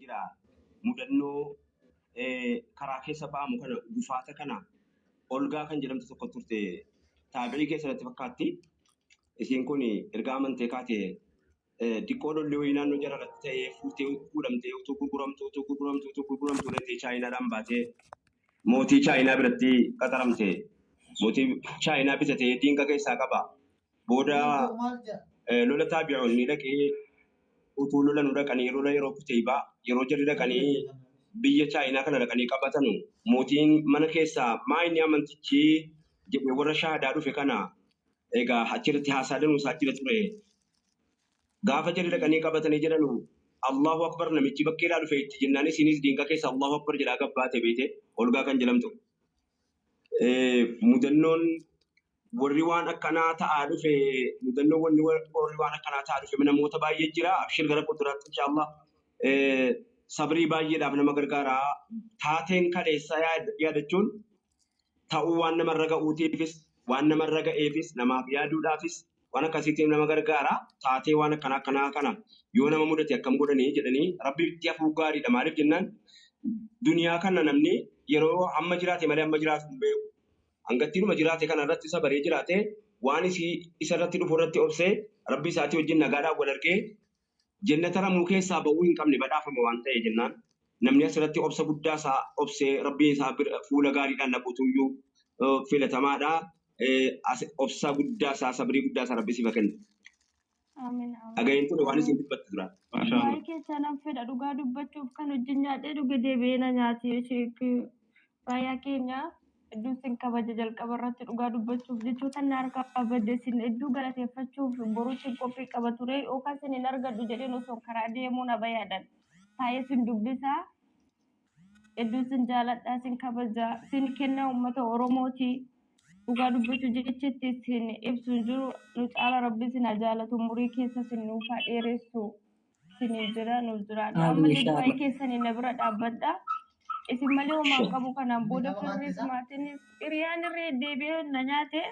jira. Mudannoo karaa keessa ba'amu kana gufaata kana Olgaa kan jedhamtu tokko turte taabi'ii keessa natti fakkaatti. Isiin kun erga amantee kaate diqqoo lolli wayii naannoo jara irratti ta'ee fuutee fuudhamtee utuu gurguramtu utuu gurguramtu utuu gurguramtu reettee Chaayinaadhaan baatee mootii Chaayinaa biratti qaxaramte. Mootii Chaayinaa bitatee diinqa keessaa qaba. Booda lola taabi'oonni dhaqee utuu lola nu dhaqanii lola yeroo Kuteybaa yeroo jarri dhaqanii biyya Chaayinaa kana dhaqanii qabatanu mootiin mana keessaa maa inni amantichi jedhe warra shaahadaa dhufe kana egaa achirratti haasaa danuu isaa jira ture. Gaafa jarri dhaqanii qabatanii jedhanu Allahu Akbar namichi bakkeedhaa dhufe itti jennaan isinis diinqa keessa Allahu Akbar jedhaa gabbaate beete Olgaa kan jedhamtu. Mudannoon warri waan akkanaa ta'aa dhufe mudannoo wanni warri waan akkanaa ta'aa dhufe namoota baay'ee jira. Abshir gara fuulduraatti inshaallah sabrii baay'eedhaaf nama gargaara. Taateen kaleessaa yaadachuun ta'uu waan namarra ga'uutiifis waan namarra ga'eefis namaaf yaaduudhaafis waan akkasiitiin nama gargaara. Taatee waan akkanaa akkanaa kana yoo nama mudate akkam godhanii jedhanii rabbi itti hafuu gaariidha. Maaliif jennaan duniyaa kana namni yeroo amma jiraate malee amma jiraatu hin beeku. Hangattiinuma jiraate kana irratti isa baree jiraate waan isii isa irratti dhufu irratti obsee rabbi isaatii wajjin nagaadhaan wal argee jennata ramuu keessaa ba'uu hin qabne badhaafama waan ta'e jennaan namni asirratti obsa guddaa isaa obsee rabbii isaa fuula gaariidhaan dhaquutu iyyuu filatamaadha. Obsa guddaa isaa sabrii guddaa isaa rabbi siif haa kennu. Amiin amiin. Dhaga'een ture waan isin dubbatte dura. Maashaa Waa'ee Allah. keessaa nan fedha dhugaa dubbachuuf kan hojii nyaadhee dhuge deebi'ee na nyaate sheek raayyaa keenya hedduu sin kabaja jalqaba irratti dhugaa dubbachuuf jechoota na harkaa badde sin hedduu galateeffachuuf boruu sin qophii qaba ture yookaan sin hin argadhu jedheen osoo karaa deemuu na bayaadan taa'ee sin dubbisaa hedduu sin jaaladha sin kabaja sin kennaa uummata Oromooti. Dhugaa dubbachuu jechitti sin ibsu hin jiru nu caala rabbi sin haa jaalatu umurii keessa sin nuuf haa dheeressu siniif jira nuuf jiraadha. Amiin Ammallee du'aa inshaallah. keessanii na bira dhaabbadha. Isin malee homaa hin qabu kanaan booda firris maatiinis hiriyaan irree deebi'ee na nyaate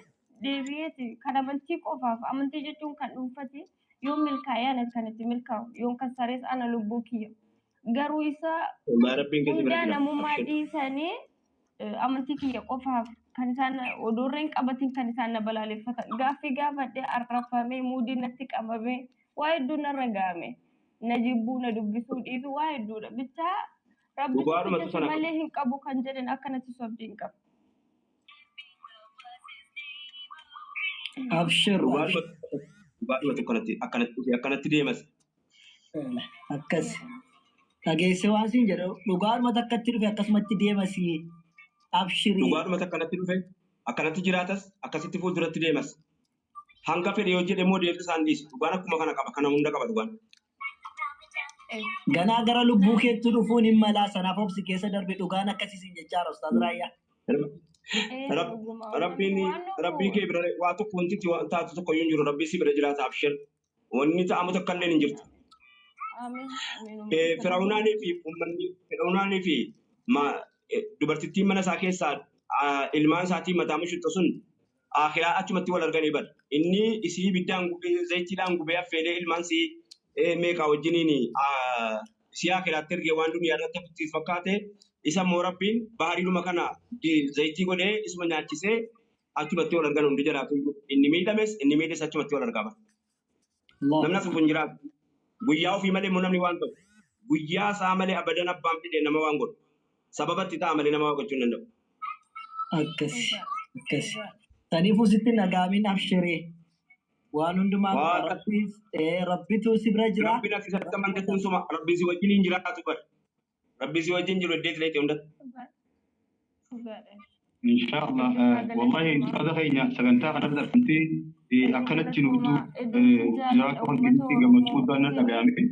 deebi'eeti kan amantii qofaaf amantii jechuun kan dhuunfati yoon milkaa'ee ana kan itti milkaa'u yoon kan sarees ana lubbuu kiyya. Garuu isa Wallahi rabbiin keessa bira hundaa jira. namummaa Abshir. dhiisanii amantii kiyya qofaaf kan isaan odoorra hin qabatin kan isaan na balaaleffatan gaaffii gaafadhe arrafamee muudii natti qabame waa hedduu narra ga'ame na jibbuu na dubbisuu dhiisu waa hedduudha bichaa rabbi Dhugaadhumatu tokkicha si sana qaba. malee hin qabu kan jedhan akkanatti sobdii hin qabu. Abshir abshir. Dhugaadhumatu akkanatti akkanatti dhufe akkanatti deemas. Akkas. Dhageesse waan siin jedhu dhugaadhuma takkatti dhufe akkasumatti deemasi abshirii. Dhugaadhumatu akkanatti dhufe akkanatti jiraatas akkasitti fuulduratti deemas. Hanga fedhe yoo jedhe immoo deemsa isaan dhiisu. Dhugaan akkuma kana qaba. Kana hunda qaba dhugaan. Ganaa gara lubbuu keetti dhufuun hin malaa sanaaf obsi keessa darbe dhugaan akkasii siin jechaa jira Ustaaz Raayyaa. Dhuguma Rabbiin waan rabbii dhufu kee bira waa tokko wanti itti waan taatu tokko iyyuu hin jiru. Rabbii si bira jiraata abshir. Wanni ta'amu takka illee hin jirtu. Amiin amiin uummata kana Fir'aunaanii fi uummanni Fir'aunaanii fi dubartittiin mana isaa keessaa ilmaan isaatii mataa mushuttu sun akhiraa achumatti wal arganii bar. Inni isii ibiddaan gubee zayitiidhaan gubee affeelee ilmaan sii meeqaa wajjiniin isii akhiraatti ergee waan duniyaa irratti hafutti fakkaate isa immoo rabbiin bahariidhuma kana zayitii godhee isuma nyaachisee achumatti wal argan hundi jiraatu. Inni miidhames inni miidhes achumatti wal argama. Namni Allahu afuuf hin jiraatu. Guyyaa ofii malee immoo namni waan ta'u. Guyyaa isaa malee abadan abbaan fide nama waan godhu. Sababa itti ta'a malee nama waa gochuu hin danda'u. Akkas dhugaa akkas. dhugaa. Saniifuu sitti nagaamin abshiree waan hundumaa Waa godha akka rabbi rabbitu si bira jira rabbiin akka isatti rabbi amante godha. kun suma rabbi si wajjin hin jiraatu bar. Rabbi si wajjin jiru iddoo itti hundatti. Dhugaa dhugaadha. Inshaallah Hedduu wallahi galatoomaa. ustaaza keenya sagantaa kanarratti argamtee Hedduu akkanatti nu gidduu galatoomaa. Hedduu isin jaaladha jiraachuu kan uummata keessatti gammachuu Oromoo. guddaan na Isin dhaga'ame.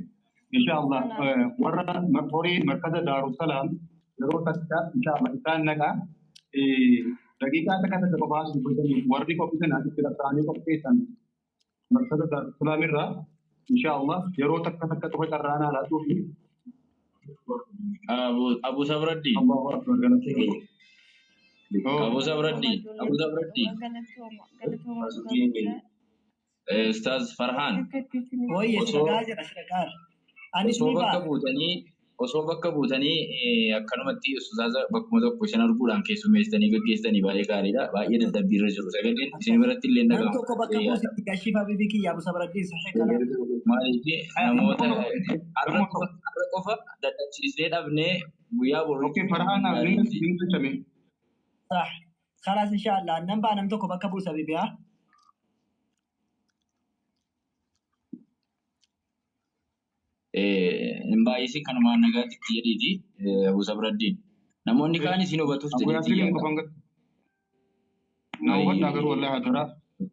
Inshaallah anaaf warra horii markaza Daarusalaam yeroo takka inshaallah isaan naqa daqiiqaa takka takka qofaa dubbatan warri qophii sana itti qabsaa'anii qopheessan markaza Daarusalaam irraa inshaallah yeroo takka takka qofa carraanaa laatuufi Abu Abu Sabraddi. Allahu akbar galatooma. Oh. Abu galatoomaa Sabraddi. ijoollee Abu Sabraddi. dhugaa galatooma galatooma dhugaa guddaa Ustaaz Farhaan. akka itti isin Ooyye si Osoo dhagaa jira si dhagaa jira. Anis osoo ni bakka ba'a. buutanii Osoo bakka buutanii akkanumatti ustaaza bakkuma tokko isin arguudhaan keessummeessitanii gaggeessitanii baay'ee gaariidha. Baay'ee dadhabbiirra jiru. Sagaleen isin biratti illee Nam dhaga'amu. tokko bakka buusitti gashiif habibi kiyya Abu Sabraddiin sahih kalaam. Maaliif namoota har'a qofa har'a qofa dadhabsiisnee dhabnee guyyaa Okay, boruutti Farhaana gaarii miti. nin tolchame. Sah. Khalas inshallah. Nan baa nam tokko bakka buusa habibi ha. Hin baay'isin kanumaan nagaatti itti jedhiiti Abu Sabraddiin. Namoonni kaan isin hubatuuf Abu jedheeti Yaasirin yaada. qofaan gad. Na hubadhaa garuu wallahi hadaraa.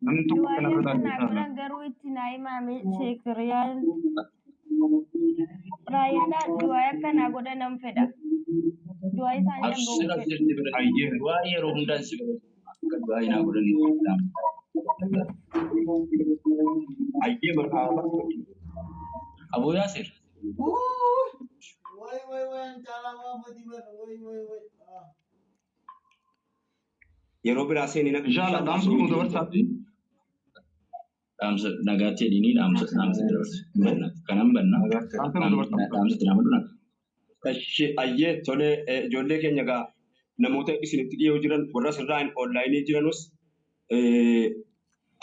Namni tokko Du'aayi kanarra akkanaa daandii inshallah. godhan garuu itti naa himame Sheek Riyaan Raayyaadhaan du'aayi akkanaa godhan nan fedha. Du'aayi isaanii Abshir dhaga'uun fedha. abshir si bira jiru. Ayyee. Du'aa yeroo hundaan si bira jiru. Akka du'aa hinaa godhan Ayyee marhaaba. Abu Yaasir. Wai wai wai an caalaa waan badii bara wai wai wai. Ah. Yeroo biraa seenin akka Inshallah inshallah dhaamsa nu seenii dabarsaati. Dhaamsa nagaatti jedhini dhaamsa dhaamsa dabarsa. Hin banna. Kanan banna. Dhaamsa nu dabarsaa. Dhaamsa itti nama duna. Ashi ayyee tolee ijoollee keenya gaa namoota isinitti dhiyoo jiran warra asirraa hin onlaayinii jiranus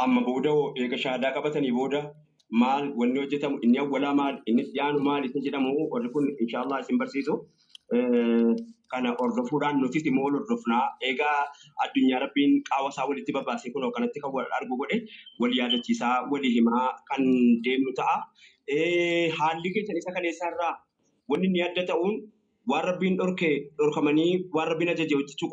amma booda hoo eega shaadaa qabatanii booda maal wanni hojjetamu inni awwalaa maal inni itti aanu maal isa jedhamu warri kun inshaallah isin barsiisu. Kana hordofuudhaan nutis immoo wal hordofnaa. Egaa addunyaa rabbiin qaawa isaa walitti babaasee kunoo kanatti kan wal argu godhe wal yaadachiisaa walii himaa kan deemnu ta'a. Haalli keessan isa kaleessaarraa wanni inni adda ta'uun waan rabbiin dhorke dhorkamanii waan rabbiin ajaje hojjechuu